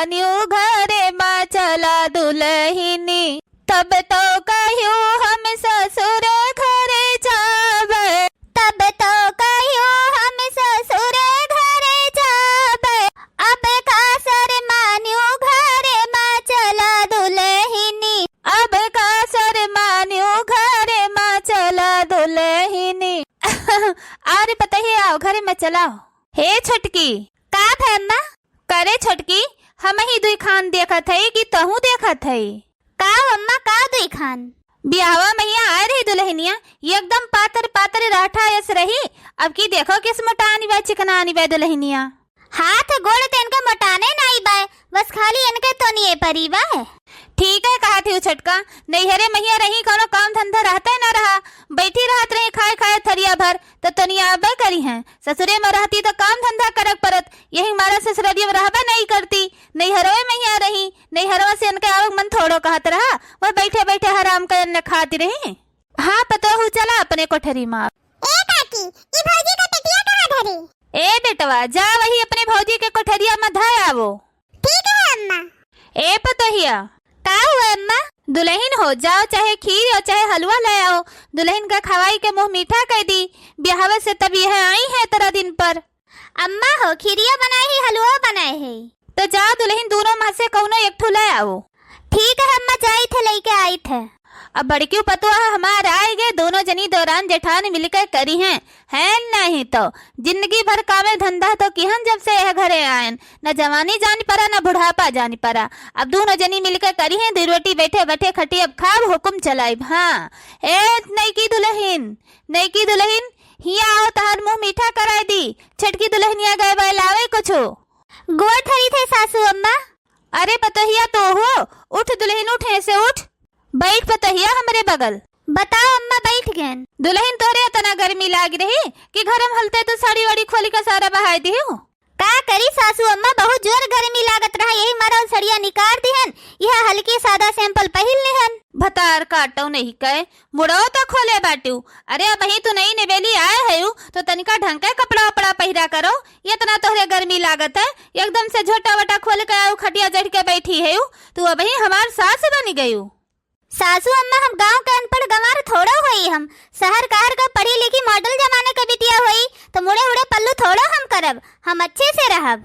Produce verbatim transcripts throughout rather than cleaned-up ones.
मान्यू घरे मा चला दुलहिनी, तब तो कहियो हम ससुर घरे जाबे। तब तो कहियो हम ससुर घरे जाबे, अब का सर मान्यू घरे मा चला दुलहिनी, अब का सर मान्यू घरे मा चला दुलहिनी। अरे पतोहिया, आओ, घरे मा चलाओ। हे छोटकी। का भै अम्मा? करे छोटकी, हमही दुई खान देखत हई कि तहूँ देखत हई? का अम्मा, का दुई खान? बियाहवा महिया आए रही दुलहिनिया, एकदम पातर पातर राठा यस रही। अब की देखो किस मोटानी बा, चिकनानी बा दुलहिनिया। हाथ गोड़ त इनके मोटाने नाई बाय, बस खाली इनके तोनिए परी बाय। ठीक है, कहत ही उ छोटका, नैहरे महिया रही, कौनो काम धंधा रहते न रहा, बैठी रहत रही खाए खाए थरिया भर, त तोनिया अबे करी हैं। ससुरे में रहती त काम धंधा करक परत, यही मारा ससुररिया में रहबे नहीं करती, नैहरवे महिया रही, नैहरवा से इनके आवक मन थोड़ो कहत रहा, वह बैठे बैठे हराम का अन्न खाती रही। हाँ पतोहू, चला अपने कोठरी मा। ए काकी, ई भौजी का टटिया कहाँ धरी? ए बेटवा, जा वही अपने भौजी के कोठरिया मा धर आवो। ठीक है अम्मा। ए पतोहिया। का हुआ अम्मा? दुलहिन हो, जाओ चाहे खीर और चाहे हलवा ले आओ, दुलहिन का खवाई के मुँह मीठा कर दी, बियाहवे से तब यह आई है इतना दिन पर। अम्मा हो, खीरिया बनाए है, हलवा बनाए है। तो जाओ दुलहिन, दोनों मा से कौनो एक ठो ले आओ। ठीक है अम्मा, जाइत है, लेके आइत है। अब बड़की पतोह हमार आए गे, दोनों जनी देवरान जेठान मिलके करी हैं, है नहीं तो जिंदगी भर कामे धंधा तो किहन जब से यह घरे आयन, न जवानी जान परा न बुढ़ापा जान परा। अब दोनों जनी मिलके करी हैं, दुई रोटी बैठे बैठे खटी अब खाब, हुकुम चलाइब। हाँ ए नईकी दुलहिन, नईकी दुलहिन, हिया आओ, तहार मुँह मीठा कराए दी। छोटकी दुलहिनिया गए बा लावे कुछो। गोड़ धरी थे सासू अम्मा। अरे पतोहिया तो हो, उठ दुलहिन, उठ, ऐसे उठ, बैठ पतोहिया हमरे बगल। बताओ अम्मा, बैठ गएन। दुलहिन तोहरे इतना गर्मी लाग रही कि घर में हलते तो साड़ी वाड़ी खोली का सारा बहाए दिहू। का करी सासू अम्मा, बहुत जोर गर्मी लागत रहा, यही मारा सड़िया निकाल दिहन, यह हल्की सादा सैंपल पहिर लेहन। भतार काटो नहीं कहे, मुड़ो तो खोले बाटू। अरे अबही तू नई नवेली आए हयू, तो तनिका ढंग के कपड़ा वपड़ा पहिरा करो, इतना तोहरे गर्मी लागत है, एकदम से झोटा वोटा खोल के आऊ खटिया चढ़ के बैठी हयू, तू अबही हमार सास बनी गयू। सासू अम्मा, हम गाँव के अनपढ़ गंवार थोड़ो होई, हम शहर कहर के पढ़ी लिखी मॉडल जमाने के बिटिया होई, तो मुड़े उड़े पल्लू थोड़ो हम करब, हम अच्छे से रहब।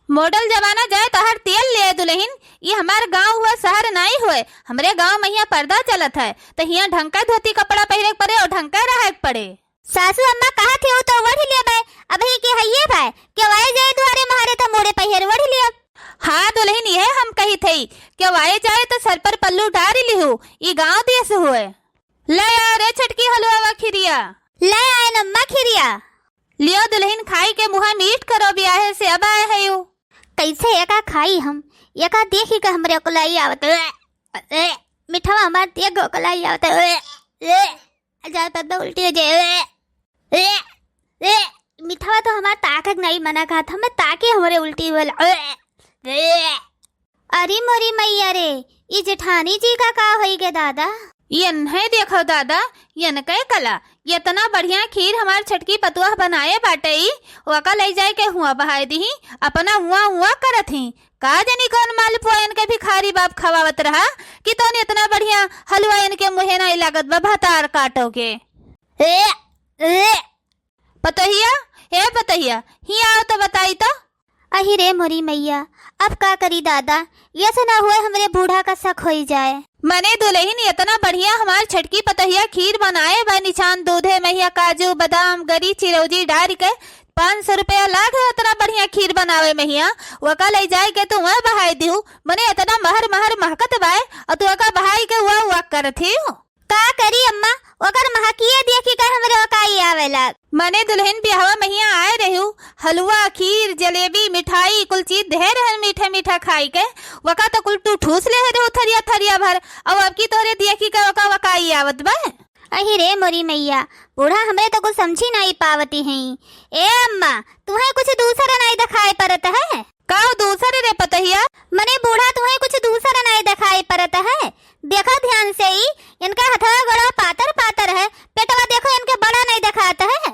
मॉडल जमाना जाए तोहर तेल ले दुलहिन, ई हमार गाँव हुआ शहर नाई हुए, हमरे गाँव में हियाँ पर्दा चलत है, तो हियाँ ढंग के धोती कपड़ा पहिरे के पड़े और ढंग के रहे के पड़े। सासू अम्मा कहत ही उ तो ओढ़ लेबे, अबही के हइये भाई, केहू आए जाए दुआरे महारे त मोड़े पहिर ओढ़ लेब। हाँ दुलहिन, यह हम कही थई, केहू आए जाए त सर पर पल्लू डार लिहू, ई गाँव देश हुए। ले आ रे छोटकी हलवा वा खिरिया। ले आए अम्मा खिरिया। लियो दुलहिन खाई के मुँह मीठ करो, बियाहे से अब आए हयू। कैसे एका खाई हम, एका देखी के हमरे ओकलाई आवत, ए, ए, मिठवा हमार देख के ओकलाई आवत, ए, ए। जाए तब उल्टी हो जाए। ए, ए, ए, मिठवा तो हमार ताकत नहीं मना कहा था, मैं ताके हमरे उल्टी होला। ए, ए। अरे मोरी मैया रे, ई जेठानी जी का का होई गे दादा? ये नहीं देखो दादा, ये न कहे कला, इतना बढ़िया खीर हमार छोटकी पतुआ बनाए बाटे ई, ओका ले जाए के हुआ बहाए दीही, अपना हुआ हुआ करत ही। का जानी कौन मालपुआ इनके भिखारी बाप खवावत रहा कि तौन इतना बढ़िया हलवा इनके मुहे नाई लागत बा भतार काटो के। ए, ए। पतोहिया, ए पतोहिया, हियाँ आओ तो बताई तो। अहि रे मोरी मैया, अब का करी दादा, यस ना हुए हमरे बूढ़ा का शक होई जाए। मने दुलहिन इतना बढ़िया हमार छोटकी पतोहिया खीर बनाए बा, निछान दूधे महिया काजू, बादाम, गरी, चिरौजी डारि के पाँच सौ रुपया लाग है इतना बढ़िया खीर बनावे महिया, वका ले जाए के तू वह बहाई दिहू। मने इतना महर महर महकत बाए और तू वका बहाई के हुआ हुआ करत ही। का करी अम्मा, ओकर महकिए देखी के हमरे ओकाई आवेला। मने दुलहिन बियाहवा महिया आए रहू, हलवा, खीर, जलेबी, मिठाई, कुल चीज ढेर हन मीठा मीठा खाई के, वका तो कुल तू ठूस ले रहू थरिया थरिया भर, और अब की तोहरे देखी के ओका ओकाई आवत बा। अहि रे मोरी मैया, बूढ़ा हमरे तो कुछ समझी नाई पावती हैं। ए अम्मा, तुहें कुछ दूसरा नाई दिखाई परत है? का दूसर रे पतोहिया? मने बूढ़ा तुहें कुछ दूसर नाई दिखाई परत है? देखा ध्यान से ई, इनका हथवा गोड़वा पातर पातर है, पेटवा देखो इनके बड़ा नाई दिखात है।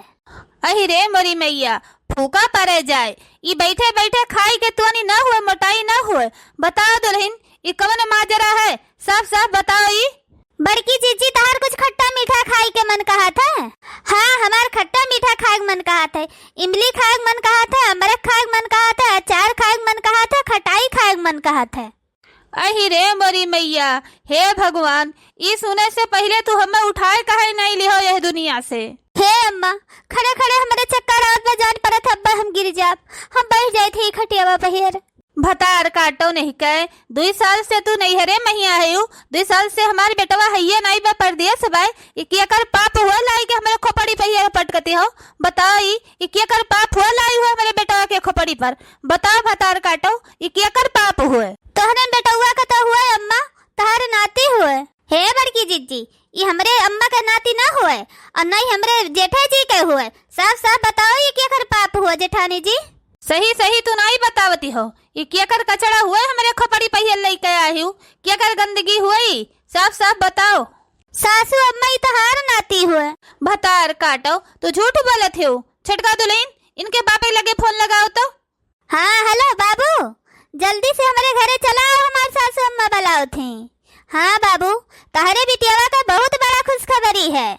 अहि रे मोरी मैया, फूका परे जाए। ई बैठे बैठे खाई के तुअनी न हुए, मोटाई न हुए। बताओ दुलहिन, ई कवन माजरा है? साफ साफ बताओ ई। बड़की जिज्जी, तहार कुछ खट्टा मीठा खाई के मन कहत है? हाँ, हमार खट्टा मीठा खाए के मन कहत है। इमली खाए के मन कहत है, अमरख खाए के मन कहत है, अचार खाए के मन कहत है, खटाई खाए के मन कहत है। अहि रे मोरी मैया, हे भगवान, ई सुने से पहिले तू हमें उठाए काहे नाहीं लिहो यह दुनिया से? हे अम्मा, खड़े खड़े हमरे चक्कर आवत बा, जान परत अब्बा हम गिर जाब। हम बैठ जाइत ही खटियावा पहिर। भतार काटो नहीं कहे, दुई साल से तू नैहरे महिया है, दुई साल से हमार बेटवा हइये नाहीं बा, परदेस बाय, ई केकर पाप हुआ लाई के हमरे खोपड़ी पहिर पटकती हो? बताओ ई, ई केकर पाप हुआ लाई हुआ हमरे बेटवा के खोपड़ी पर? बताओ भतार काटो, ई केकर पाप हुए? तोहरे बेटउआ के तो हुए अम्मा, तोहरे नाती हुए। हे बड़की जिज्जी, ई हमरे अम्मा के नाती ना हुए और ना ही हमरे जेठे जी के हुए। साफ साफ बताओ, ई केकर पाप हुए जेठानी जी? सही सही तू नाहीं बतावती हो, ई केकर कचड़ा हुए हमरे खोपड़ी पहियल लइके आई हूँ, केकर गंदगी हुए ई? साफ साफ बताओ। सासू अम्मा, ई तोहार नाती हुए। भतार काटो, तू झूठ बोलत हो। छोटका दुलहिन, इनके बापे लगे फोन लगाओ तो। हाँ, हेलो बाबू, जल्दी से हमरे घरे चला आओ, हमार सासू अम्मा बुलावत हैं। हाँ बाबू, तहरे बिटियावा का बहुत बड़ा खुशखबरी है।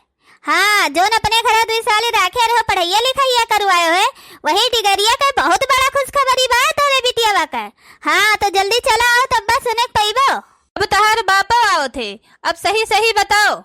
हाँ, जोन अपने घरे दुई साल राखे रहो, पढ़ाइया लिखाइया करवाए हुए, वही डिगरिया का बहुत बड़ा खुशखबरी बा तहरे बिटियावा का। हाँ, तो जल्दी चला आओ, तब बस सुने के पइबो। अब तहार बापो आवत है, अब सही सही बताओ।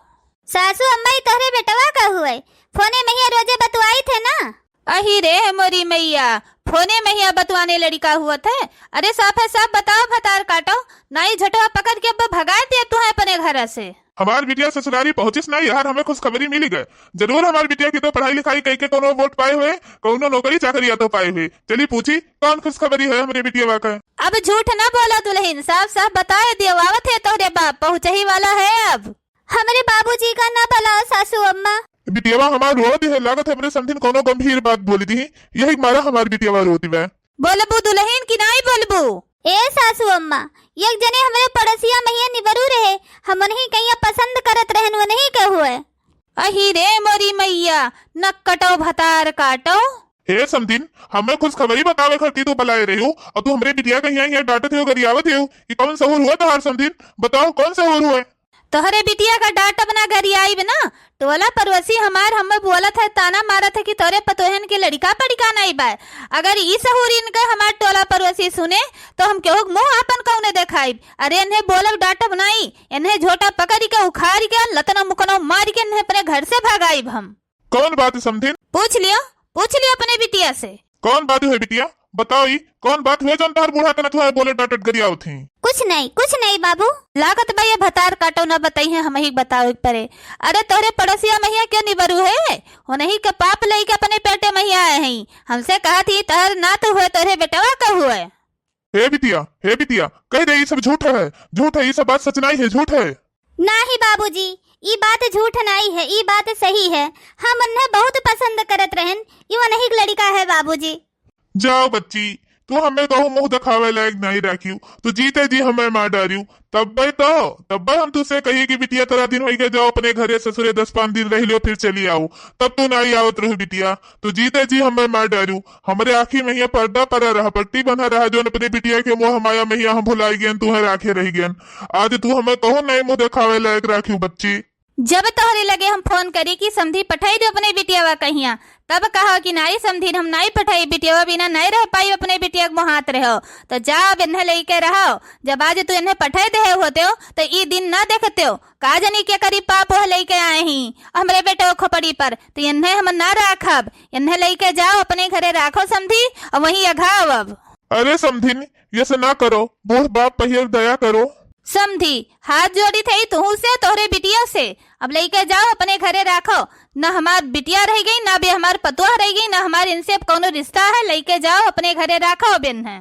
सासू अम्मा, ई तोहरे बेटवा का हुए, फोने महिया रोजे बतुआइत है ना। अहि रे मोरी मैया, फोने महिया बतुआने लड़िका हुअत है। अरे साफ है साफ बताओ भतार काटो, नाहीं झोटवा पकड़ के अब भगाए दिया तुहे अपने घर से। हमार बिटिया ससुरारी पहुँचिस नाहीं यार, हमें खुशखबरी मिली गए। जरूर हमार बिटिया की तो पढ़ाई लिखाई कई के कौनो वोट पाए हुए, कौनो नौकरी चाकरी या तो पाए हुए। चली पूछी कौन खुशखबरी है हमरे बिटिया का। अब झूठ ना बोला दुलहिन, साफ साफ बताए दियो, आवत है तोहरे बाप, पहुँचही वाला है अब। हमरे बाबूजी का ना बुलाओ सासू अम्मा। बिटियावा हमार रोवत है, लागत है हमरे समधिन कौनो गंभीर बात बोली दी, यही मारा हमार बिटियावा रोवत बा। बोलबू दुलहिन कि नाहीं बोलबू? ए सासू अम्मा, एक जने हमरे पड़ोसिया महिया निबरू रहे, हम उन्हीं कहिया पसंद करत रहन, उन्हीं के हुए। अहि रे मोरी मैया, नक कटो भतार काटो। हे समधिन, हमें खुशखबरी बतावे खातिर तू बुलाए रहे हो और तू हमरे बिटिया कहिया यहाँ डांटत हो, गरियावत हो, कि कौन सहूर हुआ तोहार समधिन? बताओ कौन सहूर हुआ? तोहरे बिटिया का डांटब ना, गरियाइब ना। टोला पड़ोसी हमार हमें बोलत है, ताना मारत है कि तोरे पतोहन के लड़िका पड़िका नाहीं बा। अगर ई सहूर इनके हमार टोला पड़ोसी सुने तो हम केहू के मुँह आपन कौने देखाइब। अरे इन्हें बोलब डांटब नाहीं, इन्हें झोटा पकड़ के उखाड़ के लतनो मुकनो मार के इन्हें अपने घर से भगाइब हम। कौन बात समधिन? पूछ लियो, पूछ लियो अपने बिटिया से। कौन बात है बिटिया? बताओ ई, कौन बात हुए जौन तोहर बूढ़ा के नथुआ बोले डांटत गरियावत हैं? कुछ नहीं, कुछ नहीं बाबू। लागत बा ये भतार काटो ना बताई है, हमही बतावे के परे। अरे तोहरे पड़ोसिया महिया क्यों निबरू है? उन्हीं के पाप लइके अपने पेटे महिया आए हैं। हमसे कहत ही तोहर नात हुए, तोहरे बेटवा का हुए। हे बिटिया, हे बिटिया, कह दे ई सब झूठ है, झूठ है, ई सब बात सच नाहीं है, झूठ है। नाहीं बाबूजी, ई बात झूठ नाहीं है, ई बात सही है। हम उन्हें बहुत पसंद करत रहन, ई उन्हीं के लड़िका है बाबूजी। जाओ बच्ची, तू हमें कहूँ मुँह देखावे लायक नाहीं राखियो, तू जीते जी हमें मार डारियो। तब्बे तो, तब्बे हम तुसे कही कि बिटिया तोरा दिन होई गए, जाओ अपने घरे ससुरे दस पाँच दिन रह लियो, फिर चली आओ। तब तू नाहीं आवत रहू बिटिया, तू जीते जी हमें मार डारियो। हमरे आँखी महिया पर्दा परा रहा, पट्टी बंधा रहा, जौन अपने बिटिया के मोह माया महिया हम भुलाई गेन, तुहे राखे रही गेन। आज तू हमें कहूँ नाहीं मुँह देखावे लायक राखियो बच्ची। जब तोहरे लगे हम फोन करी कि समधी पठाई दो अपने बिटियावा कहिया, तब कहो कि नाहीं समधी हम नाहीं पठाई, बिटियावा बिना नाहीं रह पाई, अपने बिटिया के मोहात रहो। तो जाओ अब इन्हें लइके रहो, जब आज तू इन्हें पठाई देहे होते हो तो ई दिन ना देखते हो। का जानी के करी पाप वह लइके आए ही हमरे बेटवा खोपड़ी पर, तो इन्हें हम ना राखब। इन्हें लइके जाओ अपने घरे राखो समधी, और वहीं अघाओ अब। अरे समधिन, ये से ना करो, बूढ़ बाप पहियर दया करो। समधी, हाथ जोड़ी थे तुहू से, तोहरे बिटिया से, अब लइके जाओ अपने घरे राखो। न हमार बिटिया रह गई, ना भी हमार पतोह रह गई, ना हमार इनसे अब कौनो रिश्ता है। लइके जाओ अपने घरे राखो अब इन्हें।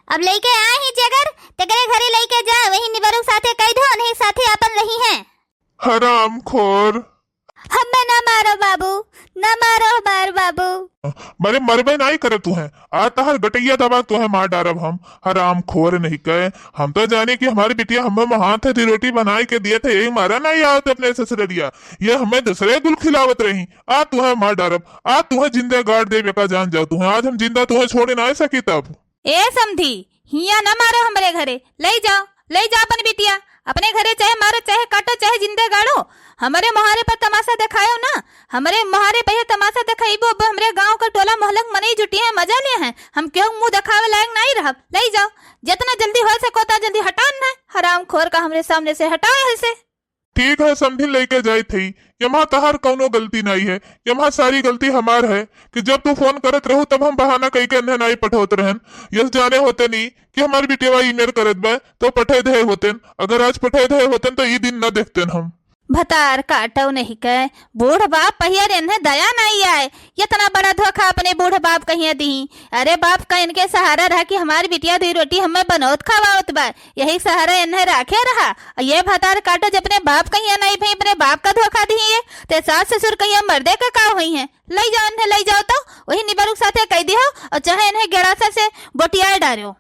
अब लइके आए ही जेगर, तेकरे घरे लइके जा, वही निबरुक साथे कह दो, उन्हीं साथे अपन रही हैं। हराम खोर। हमें ना मारो बाबू, ना मारो हमार बाबू। मरे मरबे नाई करे तुहें, आ तहर गटैया दबा तुहें मार डारब हम, हराम खोर नहीं कहे। हम तो जाने कि हमारी बिटिया हमें हाथ से रोटी बनाए के दिए थे, यही मारा नहीं आवत अपने ससुररिया, ये हमें दूसरे गुल खिलावत रही। आ तुहें मार डारब, आ तुहें जिंदे गाड़ देब, एका जान जाओ तुहें, आज हम जिंदा तुहें छोड़े ना सकी तब। ए समधी, हिया न मारो हमरे घरे, लई जाओ, लई जाओ अपन बिटिया, अपने घरे चाहे मारो, चाहे काटो, चाहे जिंदे गाड़ो। हमरे मोहारे पर तमाशा देखायो ना, हमरे मोहारे पर ये तमाशा देखाइबो, अब हमरे गांव का टोला मोहल्ला के मनई जुटिए हैं, मजा लिए हैं, हम केहू मुंह देखावे लायक नहीं रहब, लई जाओ, जितना जल्दी हो सको उतना जल्दी हटान है, हराम खोर का हमरे सामने से हटाओ यहाँ से। ठीक है समधी, लेके जाइत हई। यम्हा तहार कौनो गलती नाई है, यम्हा सारी गलती हमार है कि जब तू फोन करत रहू तब हम बहाना कई के इन्हें नाई पठौत रहन। यस जाने होते नी कि हमार बिटिया ई मेर करत बा तो पठे दे होतेन। अगर आज पठे दे होतेन तो ई दिन न देखतेन हम। भतार काटो नहीं के, बूढ़ बाप पहियर इन्हें दया नाई आए, इतना बड़ा धोखा अपने बूढ़ बाप कहिया दी। अरे बाप का इनके सहारा रहा कि हमार बिटिया दी रोटी हमें बनौत खवावत बा, यही सहारा इन्हें राखे रहा। और ये भतार काटो जब अपने बाप कहिया नहीं भई, अपने बाप का धोखा दी ये, ते सास ससुर कहिया मर्दे का का हुई है। लई जाओ इन्हें, लई जाओ तो वही निबरुक साथे कह दियो और चाहे इन्हें गेड़ासा से बोटियाए डारो।